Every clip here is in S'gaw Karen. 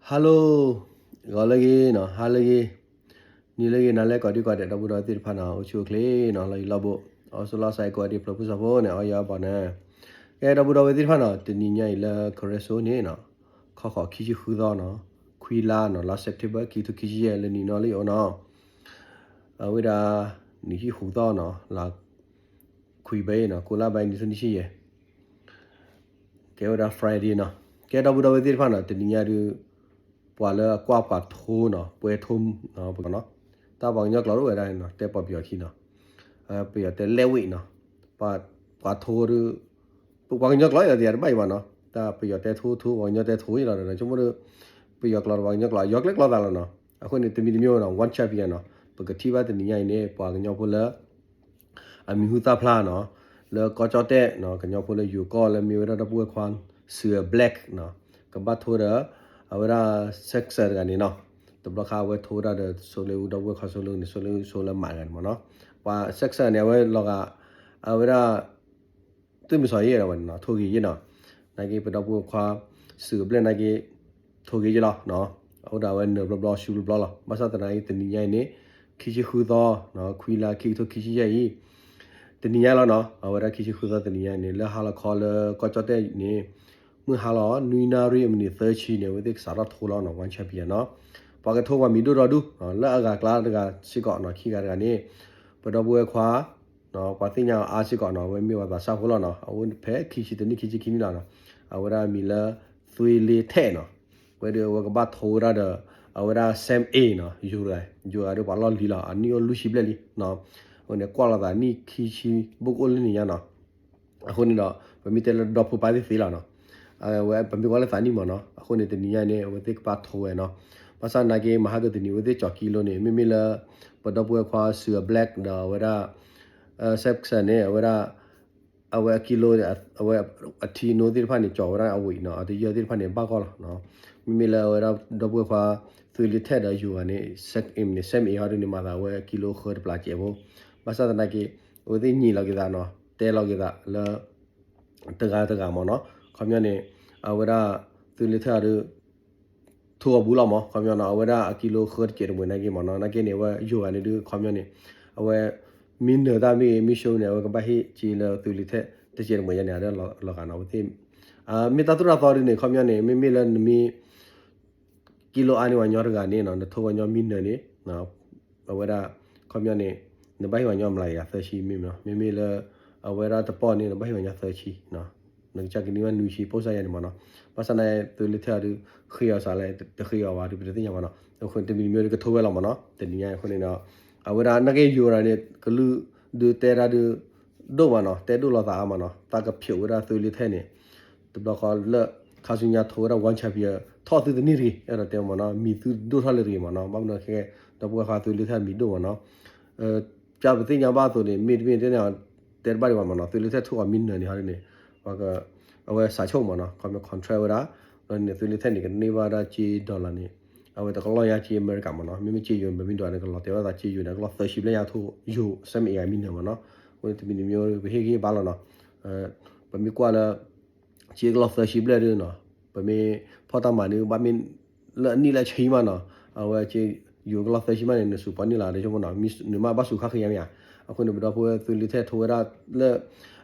Hello, ဂီၤလၢအဂ့ၤနီၤ, ဟါလၢအဂ့ၤ, နံၤလၢအဂ့ၤ, နၤလၢအဂ့ၤ, ကိးဒံကိးဒဲး ဒီပုၢ်ဒီဝဲၢ်သ့ၣ်တဖၣ်နီၤ, အိၣ်ဆူၣ်အိၣ်ချ့နီၤ, လီၤယံၤလီၤဘူး, အိၣ်ဆူၣ်လီၤစဲး ကိးဒံဖျၢၣ်ဖုစီဖိန့ၣ် အီယၤအဘီန့ၣ်, ကဲ ဒီပုၢ်ဒီဝဲၢ်သ့ၣ်တဖၣ်နီၤ, တနံၤညါအံၤလၢ Karen Show န့ၣ်နီၤ, ခီဃိးခံဆံဃုသီနီၤ, ခွံလါနီၤ, လါ September ခံကထိခံဆံယဲၢ် လၢနံၤနီၤလၢယအိၣ်နီၤ, အဝဲဒၣ် နံၣ်ဟံၣ်ဃုသီနီၤ, လါခွံဘၢအံၤနီၤ, ကိးလါဘၢအံၤ နံၣ်ထူၣ်နံၣ်ဆံယဲၢ် ကဲဝဲဒၣ် Friday နီၤ, ကဲ ဒီပုၢ်ဒီဝဲၢ်သ့ၣ်တဖၣ်နီၤ, တနံၤညါဒုး ပှၤလၢအကွၢ်ပှၤထိနီၤ, ပှဲၤထိနီၤ, တၢ်ပှၤကညီကျိာ်ဒိၣ်ဝဲဒၣ်နီၤ, တဲပှၤပယီၤခံနီၤ, ပယီၤတဲ lightweight နီၤ, ပှၤထိဒုး ပပှၤကညီကျိာ်အံၤဒီး တဘၣ်အံၤဘၣ်နီၤ, တၢ်ပယီၤတဲထိထိ, ပှၤကညီတဲထိအံၤလီၤဒီး ဆိကမိၣ်ဒီး ပယီၤကျိာ်ဒီးပှၤကညီကျိာ် ယီၤကျဲကျီသးလီၤနီၤ, အဃိန့ၣ် တမံၤတမံၤနီၤ, One Champion နီၤ, ပကထံၣ်ဘၣ်တနံၤညါအံၤန့ၣ် ပှၤကညီဖိလၢ အမံၤဟူသၣ်ဖျါနီၤ, လၢကီၢ်ကၠီၣ်တဲၣ်နီၤ, ကညီဖိလၢယိၤကီၢ်လၢမ့ၢ်ဝဲဒၣ်ဒီပုၢ်ဝဲၢ်ခွါ Sir Black နီၤ, ကဘၣ်ထိဒီး အဝဲဒၣ် Saxon တဂၤန့ၣ်နီၤ, တဘျီခါအဝဲထိဝဲဒၣ်ဒီး စိလ့အူ ဒီပုၢ်ဝဲၢ်ခွါစိလ့အူန့ၣ်, စိလ့အူ စိလၢမးတဂၤန့ၣ်မ့ၢ်နီၤ, ပှၤ Saxon န့ၣ် အဝဲလီၤဂာ် အဝဲဒၣ် သုးမုၢ်စီၤယဲၢ်ဒီးဝဲန့ၣ်နီၤ, ထိဂ့ၤယဲၢ်နီၤ, နာ်က့ပဒီပုၢ်ဝဲၢ်ခွါ Sir Black နာ်က့ ထိဂ့ၤယဲၢ်လီၤနီၤ, အအိၣ်ဒၣ်ဝဲနၢၤဘျီဘျီ ရှူဘျီဘျီလီၤ, ဘၣ်ဆၣ်သနာ်က့ တနံၤညါအံၤန့ၣ် ခံဆံဃုသီနီၤ, ခွံလါ ခံကထိခံဆံယဲၢ်အံၤ တနံၤညါလီၤနီၤ, အဝဲဒၣ်ခံဆံဃုသီတနံၤညါန့ၣ် လၢဟါလီၤခီလၢကီၢ်ကၠီၣ်တဲၣ်န့ၣ် မုၢ်ဟါလီၤ နွံနၣ်ရံၣ်အမံးနံးသၢဆံန့ၣ် အဝဲသ့ၣ်ကစးထီၣ်ထိလီၤနီၤ, One Champion နီၤ, ပှၤကထိပှၤမံၤဒိၣ်ဒီဒူၣ်, လၢအဂၤကျါတဂၤစ့ၢ်ကီးနီၤ, ခံဂၤတဂၤန့ၣ် ပဒီပုၢ်ဝဲၢ်ခွါ ပှၤသ့ၣ်ညါအီၤအါစ့ၢ်ကီးနီၤ, အဝဲမ့ၢ်ပှၤသးစၢ်ဖိလီၤနီၤ, အဝဲဖဲခံဆံတနံၣ် ခံဆံခံနံၣ်လီၤနီၤ, အဝဲဒၣ်မံၤလၢ သွ့လ့ထဲနီၤ, ဝဲဒၣ်အဝဲကဘၣ်ထိဝဲဒၣ်ဒီး အဝဲဒၣ် Sam A နီၤ, ယိၤဂၤ, ယိၤဂၤဒီးပှၤလီၢ်လံၤလီၤ, အနံၣ်အိၣ်လွံၢ်ဆံဘျဲၣ်လံနီၤ, အဝဲန့ၣ်ကွၢ်လိာ်သးနံၣ်ခံဆံ ဘူးကအိၣ်လၢနံၤညါနီၤ, အဃိန့ၣ်ဒီး ပမ့ၢ်တဲလၢဒီဖိပၢ်သ့ၣ်သ့လီၤနီၤ, အဝဲပမ့ၢ်ကွၢ်လၢသးနံၣ်မ့ၢ်နီၤ, အဃိန့ၣ် တနံၤညါန့ၣ် အဝဲသ့ၣ်ကဘၣ်ထိဝဲနီၤ, ဘၣ်ဆၣ်နာ်က့ မဟါကတနံၤ အဝဲသ့ၣ်ကၠီၤကံလိန့ၣ် မ့မ့ၢ်လၢ ပဒီပုၢ်ဝဲၢ်ခွါ Sir Black ဒီးအဝဲဒၣ် Saxon န့ၣ် အဝဲဒၣ် အဝဲအကံလိ အဝဲအထံနိသ့ၣ်တဖၣ်န့ၣ် ကၠီၤဝဲဒၣ်အဝံၤနီၤ, အတယၢၢ်သ့ၣ်တဖၣ်န့ၣ် ဘၣ်ဂီၢ်လီၤ, မ့မ့ၢ်လၢအဝဲဒၣ်ဒီပုၢ်ဝဲၢ်ခွါ သွ့လ့ထဲဒီးယိၤဂၤန့ၣ် Sam အံၤန့ၣ် Sam အံၤဟီဒ်န့ၣ် မၤသးဝဲကံလိဃၢတပျၢ်စဲးဖိ, ဘၣ်ဆၣ်သနာ်က့ အဝဲသ့ၣ်ညံးလီၤက့ၤသးနီၤ, တဲလီၤက့ၤသးလၢ တဂၤတဂၤမ့ၢ်နီၤ, ခီပညီန့ၣ် အဝဲဒၣ် သွ့လ့ထဲအီၤဒီး ထိအီၤဘူးလီၤမ့ၢ် ခီပညီနီၤ, အဝဲဒၣ်အကံလိဃၢတစဲးတမှဲၤနာ်က့မ့ၢ်နီၤ, နာ်က့န့ၣ် အဝဲယိၤဂၤန့ၣ်ဒုး ခီပညီန့ၣ် အဝဲ မ့ၢ်နၢၤတၢ်မ့ၢ်ဂ့ၤ မ့ၢ် show န့ၣ် အဝဲကဘၣ်ဟ့ၣ်က့ၤလၢသွ့လ့ထဲ တစဲးတမှဲၤယါန့ၣ် အဒၣ်လီၤဂာ်နီၤ, အဝဲသ့ၣ် မ့ၢ်တၢ်သိၣ်တၢ်သီဒ်န့ၣ် ခီပညီန့ၣ် မ့မ့ၢ်လၢနမ့ၢ် ကံလိအါန့ၢ်ပှၤညီတဂၤန့ၣ်နီၤ, နထိပှၤညီမ့ၢ်နၢၤန့ၣ် အဝဲဒၣ် ခီပညီန့ၣ် နဘၣ်ဟ့ၣ်ပှၤညီမျးကယၤသၢဆံမ့ၢ်နီၤ, မ့မ့ၢ်လၢ အဝဲဒၣ်တပီၢ်န့ၣ် နဘၣ်ဟ့ၣ်ပှၤညီသၢဆံ, နကစၢ်ကန့ၢ်ဘၣ်နွံဆံ ပိၢ်စၢ်ယါန့ၣ်မ့ၢ်နီၤ, ဘၣ်ဆၣ်သနာ်က့ သွ့လ့ထဲအီၤဒုး ဃ့အီၤစးလဲၣ် တဃ့အီၤဘၣ်ဒုး ပတသ့ၣ်ညါဘၣ်နီၤ, အဃိတမံၤတမံၤဒုးကထိဝဲလီၤမ့ၢ်နီၤ, တနံၤညါအံၤအဃိန့ၣ်ဒီး အဝဲဒၣ်နာ်က့ယိၤဂၤန့ၣ် ကလုၢ်ဒုးတဲဒၣ်ဒုး ဒိၣ်မးနီၤ, တဲဒိၣ်လီၤသးအါမးနီၤ, တၢ်ကဖျိးဝဲဒၣ်သွ့လ့ထဲန့ၣ် တဘျီဃီလၢ ခါဆူညါထိဝဲဒၣ် One Champion ထီၣ်သုတန့ၢ်တဂ့ၤ, အဲၣ်ဒိးတဲမ့ၢ်နီၤ, မံၤသုဒိၣ်ထီၣ်လၢတဂ့ၤမ့ၢ်နီၤ, ဘၣ်မနုၤခဲ ဒီပုၢ်ဝဲၢ်ခွါသွ့လ့ထဲမံၤဒိၣ်မ့ၢ်နီၤ, ပပသ့ၣ်ညါဘၣ်အသိးန့ၣ် မ့တမ့ၢ်တဲန့ၣ် တဲတဘၣ်ဒံးဘၣ်မ့ၢ်နီၤ, သွ့လ့ထဲထိၣ်အီၤမ့ၢ်နၢၤန့ၣ်ဟီဒ်န့ၣ် ပှၤက အဝဲစးဆိၣ်မ့ၢ်နီၤ, ခီပညီ contract ဝဲဒၣ်, ဘျီန့ၣ် သွ့လ့ထဲန့ၣ် ကန့ၢ်ဘၣ်ဒၣ်က့ dollar န့ၣ် အဝဲတကလီၢ်ညါက့အမဲရကၤမ့ၢ်နီၤ, မ့မ့ၢ်က့ယိၤ ပမ့ၢ်ဒွးန့ၣ် ကလီၤတဲာ်ဝဲဒၣ်က့ယိၤန့ၣ် ကလီၢ်သၢဆံဘျဲၣ်ညါထိၣ်ယိၤ စဲမ့ၢ်အံၤမ့ၢ်နၢၤမ့ၢ်နီၤ, အဃိန့ၣ် တမံၤတမံၤ ပဟ့ၣ်ဂံၢ်ဘါလီၤနီၤ, ပမ့ၢ်ကွၢ်လၢ က့ကလီၢ်သၢဆံဘျဲၣ်ဒုးနီၤ, ပမ့ၢ်ဖီၣ်တၢ်မၤန့ၣ် ဘၣ်မ့ၢ်လၢအနံၣ်လၢအဆံမးနီၤ, အဝဲက့ယိၤကလီၢ်သၢဆံမးန့ၣ် နစူးပှၤန့ၢ်လီၤ ဒ်ဆိကမိၣ်နီၤ, နမ့ၢ်ဘၣ်စူးခါဃ့ယါမ့ၢ်ဧါ, အဃိန့ၣ် ပဒီပုၢ်ဝဲၢ်သွ့လ့ထဲထိဝဲဒၣ်လၢ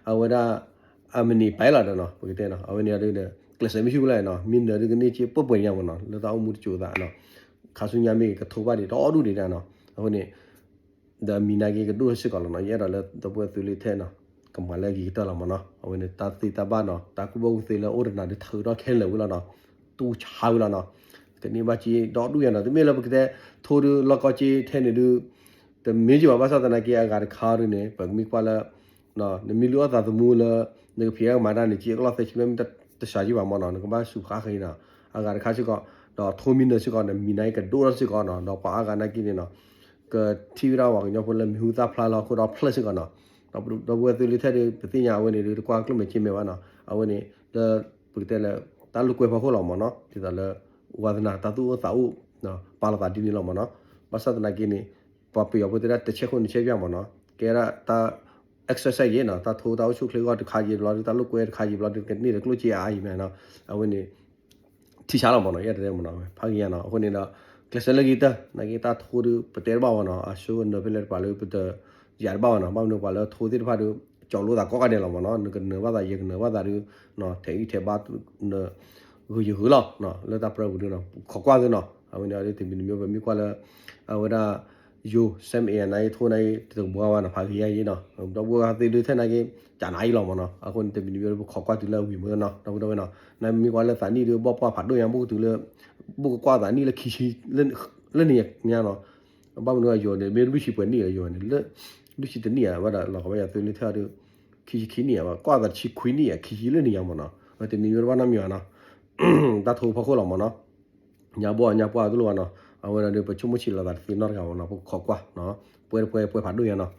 အဝဲဒၣ် အမံးနံးပာ်လီၤဒီးနီၤ, ပကတဲနီၤ, အဝဲန့ၣ်ဒုး ကျဲးစၢးမ့ၢ်ဆူၣ်လၢနီၤ, မ့ၢ်နၢၤဒုးကန့ၢ်က့ပှဲၤပှဲၤညါမ့ၢ်နီၤ, လၢတၢ်အိၣ်မူတစိၤသးနီၤ, ခါဆူညါမ့ၢ်ဂ့ၤ ကထိဘၣ်ဒံးဒီဒူၣ်ဒံးဒၣ်နီၤ, အဃိန့ၣ် ဒီးမံၤနာ်က့ကဒိၣ်စ့ၢ်ကီးလီၤနီၤ, ယအဲၣ်ဒိးလၢဒီပုၢ်ဝဲၢ်သွ့လ့ထဲနီၤ, ကမၤလၢအဂ့ၤကတၢၢ်လီၤမ့ၢ်နီၤ, အဝဲန့ၣ်တၢ်သ့တၢ်ဘၣ်နီၤ, တၢ်ကူၣ်ဘၣ်ကူၣ်သ့လၢအိၣ်တနၤဒုးထုးထီၣ်ခဲလၢာ်ဝံၤလီၤနီၤ, တူၢ်ဆါဝံၤလီၤနီၤ, ကန့ၢ်ဘၣ်က့ဒီဒူၣ်ညါနီၤ, တမ့ၢ်လၢပကတဲထိဒုးလီၢ်ကီက့ထဲန့ၣ်ဒုး တမ့ၢ်က့ဘၣ်, ဘၣ်ဆၣ်သနာ်က့အဂၤတခါဒုးန့ၣ် ပမ့ၢ်ကွၢ်လၢ နမ့ၢ်လုၢ်အီၣ်သးသမူလၢ နကဖံးအီၣ်ကမၤတၢ်န့ၣ် က့အကလီၢ်သၢဆံဘျဲၣ်မ့ၢ်တစှၤက့ဘၣ်မ့ၢ်နီၤ, နကဘၣ်စူးဃါဃ့နီၤ, အဂၤတခါစ့ၢ်ကီး ဒီးထိမံၤနၢၤစ့ၢ်ကီးန့ၣ် မံၤနာ်က့ကဒိၣ်ထီၣ်စ့ၢ်ကီးနီၤ, ဒီးပှၤအါဂၤနာ်က့န့ၣ်နီၤ ကထံၣ်ဝဲဒၣ်ပှၤကညီဖိလၢမံၤဟူသၣ်ဖျါလၢဟီၣ်ခိၣ်ဒီဖျၢၣ်စ့ၢ်ကီးနီၤ, ဒီပုၢ်ဝဲၢ်သွ့လ့ထဲဒုး ပသ့ၣ်ညါအဝဲန့ၣ်ဒုး တကွၢ်ကျိၣ်မဲာ်စ့မဲာ်ဘၣ်နီၤ, အဝဲန့ၣ် လၢ ပကတဲလၢ တၢ်လိာ်ကွဲဖီခိၣ်လီၤမ့ၢ်နီၤ, ဒ်သိးလၢ ဝါသနာ တၢ်သူၣ်အိၣ်သးအိၣ် ပာ်လီၤသးဒ်န့ၣ်လီၤမ့ၢ်နီၤ, ဘၣ်ဆၣ်သနာ်က့န့ၣ် ပှၤပယီၤဖိတဲဒၣ်တဆဲးခိၣ်နဆဲးပျၢ်မ့ၢ်နီၤ, ကဲဒၣ်တၢ် exercise ယဲနီၤ, တၢ်ထိတၢ်အိၣ်ဆူၣ်ချ့ဂီၢ်တခါယဲဘျီဒုး တၢ်လိာ်ကွဲတခါယဲဘျီဒုး ကန့ၢ်ဒီးကျိၣ်စ့အါအါယဲမ့ၢ်နီၤ, အဝဲန့ၣ် ထံ တံၢ်ဆါလီၤမ့ၢ်နီၤ, ယဲတတဲမ့ၢ်နီၤ, ဖးက့ၤညါနီၤ, အဃိန့ၣ်ဒီး ကျဲးစၢးလၢဂ့ၤတၢ် နာ်က့တၢ်ထိဒီး ပတဲတဘၣ်ဘၣ်နီၤ, အဆိကနၢၤဖဲလဲၣ်တပၤလၢပတယာ်တဘၣ်ဘၣ်နီၤ, ဘၣ်မနုၤပှၤလၢထိသ့ၣ်တဖၣ်ဒီး ကၠီလိသးကိးဂၤဒဲးလီၤမ့ၢ်နီၤ, နကနၢၤဘၣ်သး ယကနၢၤဘၣ်သးဒီး ထဲးဂံၢ်ထဲးဘါ ဂုာ်ယဂုာ်လီၤ, လၢတၢ်ပြၢပူၤဒီးနီၤ, ခီကွၢ်သုနီၤ, အဝဲန့ၣ်ဒီးတမံၤတမံၤပမ့ၢ်ကွၢ်လၢ အဝဲဒၣ် ယိၤ စဲမ့ၢ်အံၤ နအံၤထိနအံၤ တကဘှါဘၣ်နီၤ, ဖးက့ၤညါအံၤနီၤ, ဒီပုၢ်ဝဲၢ်သ့ၣ်ဒုးထဲနက့ၤ ကနၤအံၤလီၤမ့ၢ်နီၤ, အဃိန့ၣ်တမံၤတမံၤပခိးကွၢ်တုၤလၢဝံၤမ့ၢ်နီၤ, ဒီပုၢ်ဝဲၢ်နီၤ, နမ့ၢ်ကွၢ်လၢသးနံၣ်ဒီး ဘီၣ်ပှၢ်ဖးဒိၣ်ညါ ဘူးကတုၤလၢ ဘူးကကွၢ်သးနံၣ်လၢခံဆံ လၢန့ၣ်ညါနီၤ, ဘၣ်မနုၤအယိၤန့ၣ် မ့ၢ်လွံၢ်ဆံပှဲၤနံၣ်အယိၤန့ၣ် လၢ လွံၢ်ဆံတနံၣ်ဧါ, ဝဲဒၣ်လီၤကဘၣ်ယၤသုးလၢထဲအီၤဒီး ခံဆံခံနံၣ်ဧါ, ကွၢ်သးတဆံခွံနံၣ်ဧါ ခံဆံလွံၢ်နံၣ်ညါမ့ၢ်နီၤ, တမံၤမံၤတဘၣ်နီတမံၤဘၣ်နီၤ, တၢ်ထိဖီခိၣ်လီၤမ့ၢ်နီၤ, ညါဘီညါပှၢ်တလိၣ်ဘၣ်နီၤ, အဝဲဒၣ်ဒီးပဆိကမိၣ်ဆံးလီၤသးတသ့နီတဂၤမ့ၢ်နီၤ, ပခိးကွၢ် ပှဲၤတပှဲၤပှဲၤဖးဒိၣ်ညါနီၤ,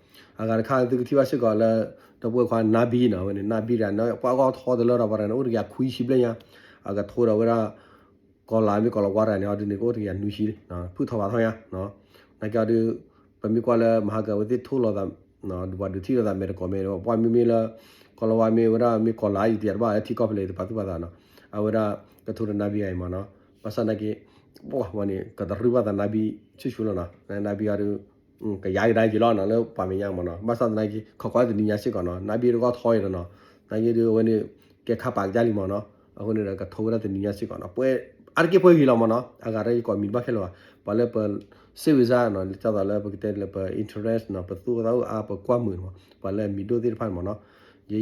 အဂၤတခါသုကထံၣ်ဘၣ်စ့ၢ်ကီးလၢ ဒီပုၢ်ဝဲၢ်ခွါနါဘံနီၤ, အဝဲန့ၣ် နါဘံတဂၤန့ၣ် ပှၤဂီၢ်ထီတလၢဒီးပှၤတဂၤန့ၣ် အိၣ်တကယၤခွံဆံဘျဲၣ်ညါ, အကထိဒီးဝဲဒၣ် ကီၤလၤမ့ၢ်ကီၤလၤဝါတဂၤန့ၣ် အီၤဒုးန့ၣ် ကအိၣ်တကယၤနွံဆံ, ဖုၣ်ထီၣ်ဖးထီၣ်ညါ, နာ်က့အီၤဒုး ပမ့ၢ်ကွၢ်လၢမဟါကဝဲသ့ၣ်ထိၣ်လီၤသး ပှၤဒုးထံၣ်လိာ်သးမဲာ်တကိးမဲာ်ဒီး ပှၤမ့မ့ၢ်လၢ ကီၤလၤဝါမ့ၢ်ဝဲဒၣ်မ့ၢ်ကီၤလၤအံၤတယၤတဘၣ်လၢထံကီၢ်ဖဲလဲၣ်တပာ်သူၣ်ပာ်သးနီၤ, အဝဲဒၣ်ကထိဒီးနါဘံအံၤမ့ၢ်နီၤ, ဘၣ်ဆၣ်နာ်က့ ပှၤဝဲန့ၣ် ကတရူၢ်ဘၣ်သးနါဘံဆူၣ်ဆူၣ်လီၤနီၤ, နါဘံအံၤဒုး ကယါကဒါက့ၤလီၤနီၤ လၢပှၤမဲာ်ညါမ့ၢ်နီၤ, ဘၣ်ဆၣ်သနာ်က့ ခီကွၢ်တနံၤညါစ့ၢ်ကီးနီၤ, နါဘံတဂီၢ်ထီအံၤဒီးနီၤ, နာ်က့ဒုးအဝဲန့ၣ် ကဲခါပာ်ကဒါလံမ့ၢ်နီၤ, အဃိန့ၣ်ဒီးကထိဝဲဒၣ်တနံၤညါစ့ၢ်ကီးနီၤ, ပှဲၤအါတက့ၢ်ပှဲၤဂ့ၤလီၤမ့ၢ်နီၤ, အဂၤတၢ်ယကိးမံၤတဘၣ်ခဲလၢာ်ဘၣ်, ပှၤလၢပ စ့ဝ့ၤစၢ်နီၤ, ဒ်သိးလၢပကတဲလၢပ interest နီၤ, ပသူၣ်အသးအိၣ်အါ ပကွၢ်မုာ်မ့ၢ်, ပှၤလၢအမံၤဒိၣ်သ့ၣ်တဖၣ်န့ၣ်မ့ၢ်နီၤ, ယ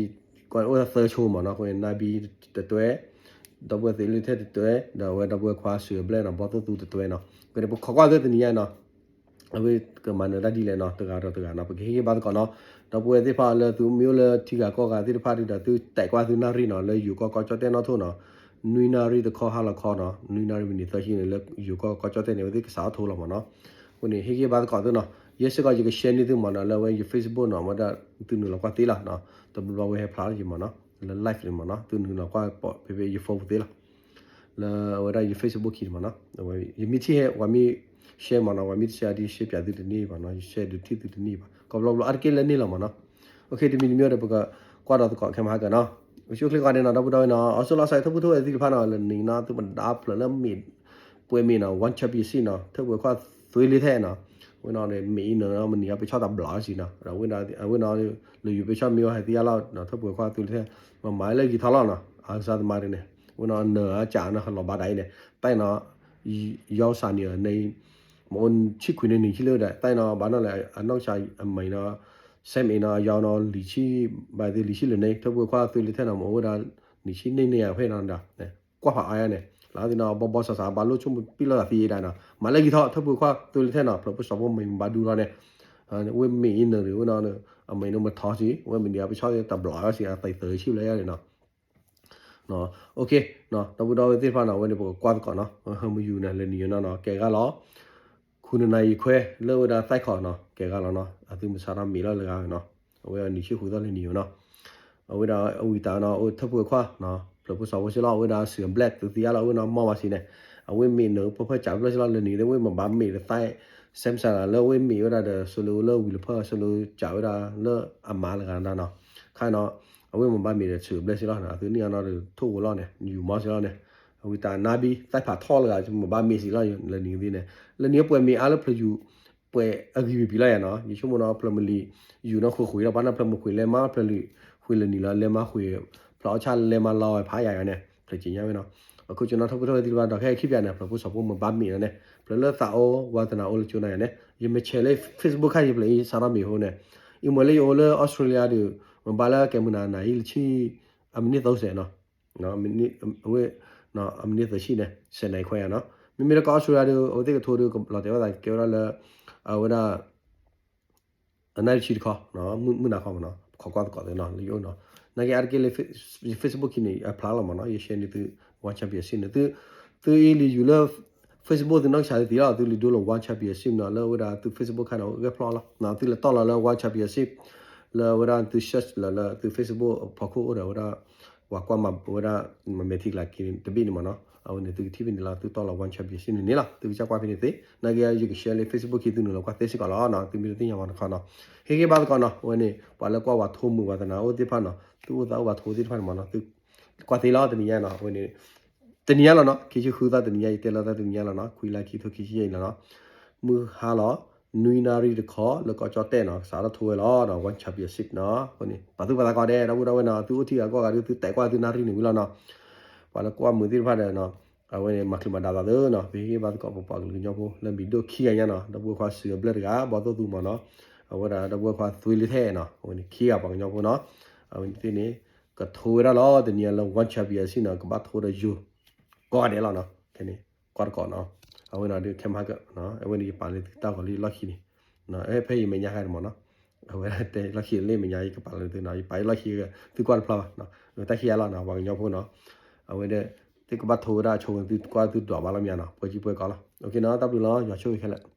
ကွၢ်အိၣ်သၢဆိမ့ၢ်နီၤ, အဃိန့ၣ် နါဘံတတွဲ ဒီပုၢ်ဝဲၢ်သ့ၣ်လၢထဲတတွဲ ဒီးအဝဲဒီပုၢ်ဝဲၢ်ခွါစူၤအဘျဲၣ်နီၤ, ဘီသိၣ်သူတတွဲနီၤ, အဃိန့ၣ် ပခိးကွၢ်သုတနံၤညါနီၤ, အဝဲကမၤနၢၤတၢ်ဒ်လဲၣ်နီၤ, တဂၤဒီးတဂၤနီၤ, ပကဟ့ၣ်ဂံၢ်ဘါသကိးနီၤ, ဒီပုၢ်ဝဲၢ်သ့ၣ်တဖၣ်လၢသုမ့ၢ်အိၣ်လၢထံဂၤကီၢ်ဂၤသ့ၣ်တဖၣ်ဒီး သုတဲာ်ကွၢ်သုနၣ်ရံၣ်နီၤ, လၢယိၤကီၢ်ကီၢ်ကၠီၣ်တဲၣ်နီၣ်ထိၣ်နီၤ, နွံနၣ်ရံၣ်တခီဟါလီၤခီနီၤ, နွံနၣ်ရံၣ်မံးနံးသၢဆံန့ၣ် လၢယိၤကီၢ်ကီၢ်ကၠီၣ်တဲၣ်န့ၣ် အဝဲသ့ၣ်ကစးထီၣ်ထိၣ်လီၤမ့ၢ်နီၤ, အဃိန့ၣ် ဟ့ၣ်ဂံၢ်ဘါသကိးသုနီၤ, ယဲစ့ၢ်ကီးယက share န့ၢ်သုမ့ၢ်နီၤ, လၢအဝဲယ Facebook နီၤ, အဝဲဒၣ်သုနုာ်လီၤကွၢ်သ့လီၤ, တဘျီဘျီဝဲဟဲဖျါလီၤယမ့ၢ်နီၤ, လၢ live န့ၣ်မ့ၢ်နီၤ, သုနုာ်လီၤကွၢ်ပိာ်ဖဲဖဲယ phone သ့လီၤ လၢအဝဲဒၣ်ယ Facebook ခံန့ၣ်မ့ၢ်နီၤ, ယမ့ၢ်ထံၣ်ဟဲ ပှၤမ့ၢ် share မ့ၢ်နီၤ, ပှၤမ့ၢ်တ share ဒ် share ပၠးသုတန့ၢ်ဘၣ်နီၤ, ယ share ဒုးထံၣ်သုတန့ၢ်ဘၣ်, ကီးဘျီဘျီအါတက့ၢ်လၢန့ၣ်လီၤမ့ၢ်နီၤ, အဃိတမံၤတမံၤဒီး ပကကွၢ်ဒီးသကိးခဲမဟါကနီၤ, အိၣ်ဆူၣ်အိၣ်ချ့ကိးဂၤဒဲးနီၤ, ဒီပုၢ်ဒီဝဲၢ်နီၤ, အီစထြ့လယါစဲး ထၢဖုၣ်ထၢဝဲၢ်သ့ၣ်တဖၣ်နီၤ, လၢနံၤနီၤ သုပဒါဖျၢၣ်လၢမ့ၢ် ပှဲၤမ့ၢ်နီၤ, one championship နီၤ, ထၢဖုၣ်ခွါသွ့လ့ထဲနီၤ, ဝဲနီၤ မ့ၢ်အံၤနၢၤနီၤ မနံၤအပဆီၣ်တဘျီစံးနီၤ, ဝဲနီၤ လၢယိၤပဆီၣ်မ့ၢ်ဝဲဟဲသ့ၣ်ညါလီၤ, ထၢဖုၣ်ခွါသွ့လ့ထဲ, မမၤလၢဂံၢ်ထီၣ်လီၤနီၤ, အကစၢ်သမါဒ်န့ၣ်, ဝဲနီၤ နၢၤအကးနီၤ ဟဲလီၤဘၣ်ဒၣ်အံၤန့ၣ်, တၢ်အံၤနီၤ ယီစၢ်နံၤန့ၣ် မ့ၢ်အိၣ်ဆံခွံန့ၣ်နံၣ်ဆံလၢဒၣ်, တၢ်အံၤနီၤ ဘၣ်နီၤလၢအနီၢ်ကစၢ်အမံၤနီၤ, စဲမ့ၢ်နီၤ အယီၤနီၤ လံာ်ဆံ, ဘၣ်သ့ၣ်လံာ်ဆံလၢန့ၣ်, ထၢဖုၣ်ခွါသွ့လ့ထဲနီၤ မ့ၢ်အိၣ်ဝဲဒၣ် နံၣ်ဆံန့ၣ်န့ၣ်ယါဖဲနီၤဒၣ်, ကွၢ်ဖးအါယါန့ၣ်, လၢသ့ၣ်နီၤ ဘီဘီဆးဆး ဘၣ်လိၣ်ဆိကမိၣ်ပံၣ်လိာ်သးသံယါဒၣ်နီၤ, မၤလၢဂံၢ်ထီၣ် ထၢဖုၣ်ခွါသွ့လ့ထဲနီၤ, ဖျၢၣ်ဖိစီၤဖိမ့ၢ်ဘၣ်ဒူလီၤန့ၣ်, ဝဲမ့ၢ်အံၤနၢၤဒုး ဝဲနီၤ အမံၤနီၤမထီစံး, ဝဲမ့ၢ်နံၤအပဆီၣ်တဘျီစံး အသံးသၢဆံလၢယါန့ၣ်နီၤ ဒီပုၢ်ဒီဝဲၢ်သ့ၣ်တဖၣ်နီၤ, အဝဲန့ၣ်ပကကွၢ်သကိးနီၤ, ဟဲမယူၤန့ၣ် လၢနံၤနီၤနီၤ ကဲဂၤလီၤ, ခုနနၤယံၤခွဲလၢဝဲဒၣ်သဲခီနီၤ ကဲဂၤလီၤနီၤ, အသုမုၢ်ဆါထီၣ်မ့ၢ်လီၤလၢဂၤနီၤ, အဝဲနံၤဆံဃုသီလၢနံၤယိၤနီၤ, အဝဲဒၣ်အဝံသးနီၤ အိၣ်ထၢဖုၣ်ခွါနီၤ ဖျၢၣ်ဖိစီၤဖိစ့လီၤ, အဝဲဒၣ်စူၤအဘျဲၣ် သုသံယါလီၤ အဝဲနီၤ မီၢ်ဝါစံးန့ၣ်, အဝဲမ့ၢ်နၢၤပၢၢ်ဖၢၣ်စးဖျၢၣ်စ့လီၤ လၢနံၤသ့ၣ် ဝဲမ့ၢ်ဘၣ်မ့ၢ်တသဲ စဲးစးလၢဝဲမ့ၢ်ဝဲဒၣ်ဒီး စိၤလၢအိၣ်လၢဝံၤလၢဖၢၣ် စိၤလၢစးဝဲဒၣ်လၢအမါလၢဂၤနီၤ, ခါနီၤ အဝဲမ့ၢ်ဘၣ်မ့ၢ်ဒီးစူၤအဘျဲၣ်စ့လီၤ, အသုန့ၢ်အနီၤဒီးထိၣ်ဂိၤလီၤန့ၣ် ယူၤမီစ့လီၤန့ၣ်, အဝံသးနါဘံ သဲဖးထီၣ်လၢဂၤ မ့ၢ်ဘၣ်မ့ၢ်စ့လီၤ လၢနံၤသ့ၣ်န့ၣ်, လၢနံၤပှဲၤမ့ၢ်အါလၢဖျၢၣ်ယူၤ ပှဲၤအဂံၢ်ပံၤလီၤယါနီၤ, ယဆိကမိၣ်နီၤ ဖျၢၣ်မလံၤယူၤနီၤ ဃုာ်ဃုာ်ဒီး ပှၤနီၤဖျၢၣ်မုၢ်ဃုာ်လဲၤမါ ဖျၢၣ်လံၤဃုာ်လၢနံၤလီၤ လဲၤမါဃုာ် ဖျၢၣ်အီၣ်ဆၣ်လဲၤမါလီၤဝဲဖးယါယါန့ၣ် ဖျၢၣ်က့ၤညါဝဲနီၤ, အခိၣ်ကနီၤထၢဖုၣ်ထၢဝဲသ့ၣ်တဖၣ်ဒီး ခဲခံဘၣ်န့ၣ် ဖျၢၣ်ဖိစီၤဖိမ့ၢ်ဘၣ်မ့ၢ်လီၤန့ၣ် ဖျၢၣ်လၢသးအိၣ် ဝါသနၢ်အိၣ်လၢကၠိနၤယါန့ၣ် ယမ့ၢ်ဆဲးလၢ Facebook ခါယဖျၢၣ်အံၤစးထီၣ်မ့ၢ်အဃိန့ၣ်, အံၤမ့ၢ်လၢယအိၣ်လၢ Australia ဒီး မ့ၢ်ဘၣ်လၢကဲမုၢ်နၤနၤအံၤလၢဆံ အမံးနံးသၢဆံနီၤ အဝဲ အမံးနံးသၢဆံန့ၣ် ဆဲးနၤခွဲယါနီၤ, မ့မ့ၢ်လၢကီၢ်အီစထြ့လယါဒီး အဝဲသ့ၣ်ကထိဒီး လီၤတဲာ်ဝဲသးကဲဝဲဒၣ်လၢ အဝဲဒၣ် အနံၣ်ဆံတခီ မုၢ်နၤခီမ့ၢ်နီၤ ခိးကွၢ်သကိးသ့နီၤ လၢယအိၣ်နီၤ, နာ်က့အါတက့ၢ်လၢ Facebook ခံန့ၣ် အဖျါလီၤမ့ၢ်နီၤ ယ share န့ၢ်သု One Championship န့ၣ် သု သုအံၤလံယူၤလၢ Facebook သုနီၢ်ကစၢ်သ့ၣ်လီၤ သုလံဒိလီၤ One Championship နီၤ လၢအဝဲဒၣ်သု Facebook ခါန့ၣ် ဂဲၤဖျိလီၤ သုလဲၤတီၢ်လီၤလၢ One Championship လၢအဝဲဒၣ်သု search လၢလၢသု Facebook ဖီခိၣ်အိၣ်ဒီးအဝဲဒၣ် ပှၤကွၢ်မၤဝဲဒၣ် မၤမဲာ်ထံကလၤက့ၤတဘ့ၣ်န့ၣ်မ့ၢ်နီၤ, အဝဲန့ၣ်သုကထံၣ်ဖဲန့ၣ်လီၤ သုတီၢ်လီၤ One Championship န့ၣ်န့ၣ်လီၤ သုကစၢ်ကွၢ်ဖဲန့ၣ်သ့, နာ်က့ယက share လၢ Facebook ခံသုနုာ်လီၤကွၢ်သ့စ့ၢ်ကီးလီၤနီၤ သုမ့ၢ်တသ့ၣ်ညါမ့ၢ်တခီနီၤ, ဟ့ၣ်ဂံၢ်ဘါသကိးနီၤ အဝဲန့ၣ် ပှၤလၢကွၢ်ဝဲထိမုၣ်ဝါသနၢ်အိၣ်သ့ၣ်တဖၣ်နီၤ သုအိၣ်သးအိၣ်ဝဲထိသ့ၣ်တဖၣ်န့ၣ်မ့ၢ်နီၤ သုကွၢ်သ့လီၤတနံၤညါနီၤ အဝဲန့ၣ် တနံၤညါလီၤနီၤ, ခံဆံဃုသီတနံၤညါ ယတဲလီၤသးတနံၤညါလီၤနီၤ, ခွံလါခံထိခံဆံယဲၢ်နီၤ, မုၢ်ဟါလီၤ နွံနၣ်ရံၣ်တခီ လၢကီၢ်ကၠီၣ်တဲၣ်နီၤ, ကစးထီၣ်ထိဝဲလီၤနီၤ, One Championship နီၤ, အဃိန့ၣ် ပာ်သူၣ်ပာ်သးကိးဂၤဒဲး ဒီပုၢ်ဒီဝဲၢ်နီၤ, သုအိၣ်ထံဂၤကီၢ်ဂၤဒုး သုတဲာ်ကွၢ်သုနၣ်ရံၣ်န့ၣ်ဝံၤလီၤနီၤ, ပှၤလၢကွၢ်မုာ်သ့ၣ်တဖၣ်ဒီးနီၤ, အဝဲန့ၣ် မၤချုးမၤဒါသးသုနီၤ, ပဟ့ၣ်ဂံၢ်ဘါသကိးပပှၤကလုာ်ကညီဖိလၢမံၤဒိၣ်ခံဂၤညါနီၤ, ဒီပုၢ်ဝဲၢ်ခွါစုၤအဘျၢၣ်တဂၤ ဘီသိၣ်သူမီၤနီၤ, အဝဲဒၣ်ဒီပုၢ်ဝဲၢ်ခွါသွ့လ့ထဲနီၤ, အဝဲန့ၣ်သ့ၣ်န့ၣ် ကထိဝဲဒၣ်လီၤ တနံၤညါလၢ One Championship နီၤ, ကဘၣ်ထိဒီးယိၤ ကိးဂၤဒဲးလီၤနီၤ, ခဲန့ၣ် ကွၢ်တကိးနီၤ, အဝဲန့ၣ်ဒုးခဲမဟါကၢ, အဝဲန့ၣ်ယပာ်လၢသုတၢ်ဂီၤလံလီၢ်ခံန့ၣ်, ဖဲယမဲာ်ညါဃါန့ၣ်မီၤနီၤ, အဝဲတဲလီၢ်ခံလၢမဲာ်ညါ ယကပာ်လၢသုနီၤ, ယပာ်လၢလီၢ်ခံ သုကွၢ်တဖျါဘၣ်, တၢ်ခံဂၤလီၤနီၤ, ပှၤကညီဖိနီၤ, အဝဲဒၣ် သုကဘၣ်ထိဝဲဒၣ်ဆိဝဲ သုကွၢ်သုဒွးဘၣ်လီၤမးနီၤ, ပှဲၤကံပှဲၤကီလီၤ, အဃိနီၤ တၢ်ဘျုးလီၤ ယွၤဆိၣ်ဂ့ၤခဲလၢာ်